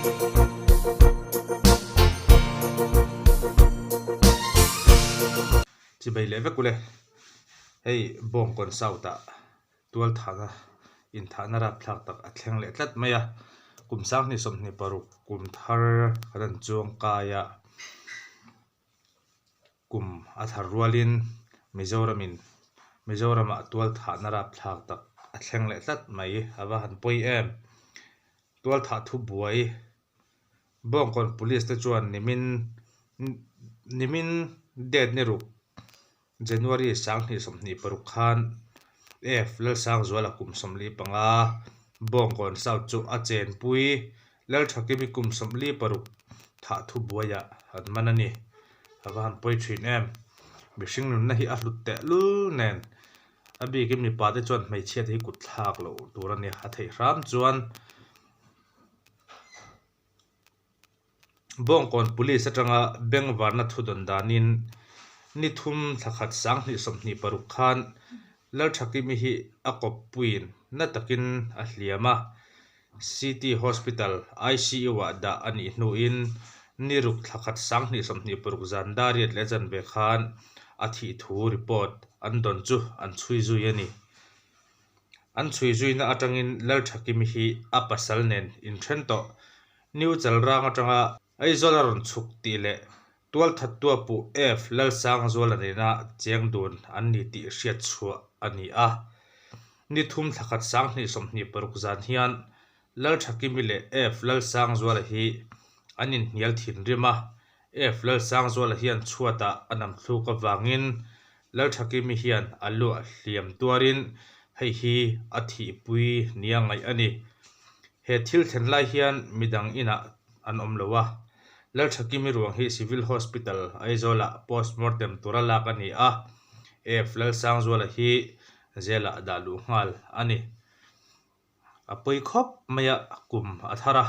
Chibei leh vek ule, hei Bawngkawn South ah tualthahna inthahna rapthlak tak a thleng leh tlat mai a, kum 2026 kum thar kan han chuang kai a. Kum a thar rualin Mizoramin Mizoramah tualthahna rapthlak tak a thleng leh tlat mai a va han pawi em. Tualthah thu buai Bawngkawn Police te chuan nimin nimin date ni ruk January 2026 khan F Lalsangzuala kum 45 Bawngkawn South chu a chenpui Lalthakimi kum 46 thah thu buaiah an man a ni. A va han pawi thin em. Mihring nunna hi a hlut teh lul nen a bikin mipa te chuan hmeichhia te hi kut thlak loh tur a ni. A theih hram chuan Bawngkawn Police atanga bengvarna thu dawn danin ni thum thla khat 2026 khan Lalthakimi hi a kawppuiin na takin a hliam a, City Hospital ICU-ah dah a nih hnuin ni ruk thla khat 2026 zan dariat leh zanve khan a thih thu report an dawn chu an chhui zui a ni. An chhui zuina atangin Lalthakimi hi a pasal nen inthen tawh. New Chalrang atanga Aizawl a rawn chhuk tih leh tualthattua puh F Lalsangzuala nena cheng dun an ni tih hriat chhuah a ni a. Ni thum thla khat 2026 zan hian Lalthakimi leh F Lalsangzuala hi an inhnial thinrim a, F Lalsangzuala hian chhuatah a nam thluk avangin Lalthakimi hian a luah hliam tuarin hei hi a thihpui nia ngaih a ni. He thil thlen lai hian midang inah an awm lo a, Lalthakimi ruang hi Civil Hospital, Aizawlah postmortem tura lak a ni a, F Lalsangzuala hi jail-ah dah luh nghal a ni. A pawi khawp mai a, kum a thar a,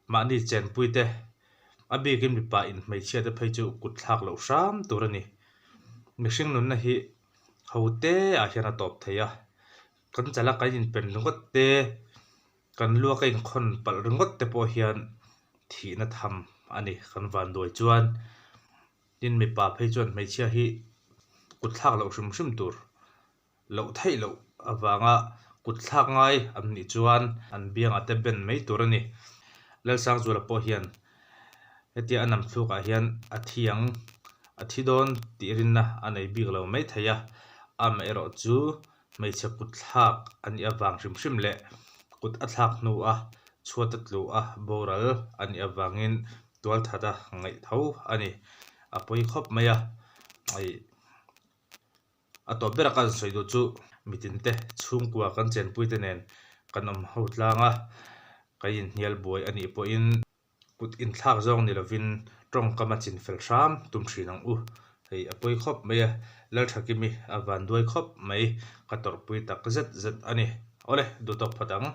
mahni chenpui te, a bikin mipa in hmeichhia te phei chu kut thlak loh hram tur a ni. Mihring nunna hi ho te ah hian a tawp thei a, kan chala kan inpen ringawt te, kan luak a inkhawn palh ringawt te pawh hian thihna tham a ni kan vanduai chuan. Tin mipa phei chuan hmeichhia hi kut thlak loh hrim hrim tur. Loh theih loh avanga kut thlak ngai an nih chuan an biangah te ben mai tur a ni. Lalsangzuala pawh hian hetia a nam thlukah hian a thi ang, a thi dawn tih rinna a nei bik lo mai thei a, amaherawh chu hmeichhe kut thlak a nih avang hrim hrim leh kut a thlak hnu a chhuat a tlu a boral a nih avangin tualthat a ngaih tho a ni. A pawi khawp mai a, A tawp ber a kan sawi duh chu mitinte chhungkua kan chenpuite nen kan awm ho tlang a, kan inhnial buai a nih pawhin kut inthlak zawng ni lovin tawngkam a chin fel hram tum thin ang u. Hei a pawi khawp mai a, Lalthakimi a van duai khawp mai, ka tawrhpui tak zet zet a ni. Awle, duhtawk phawt ang.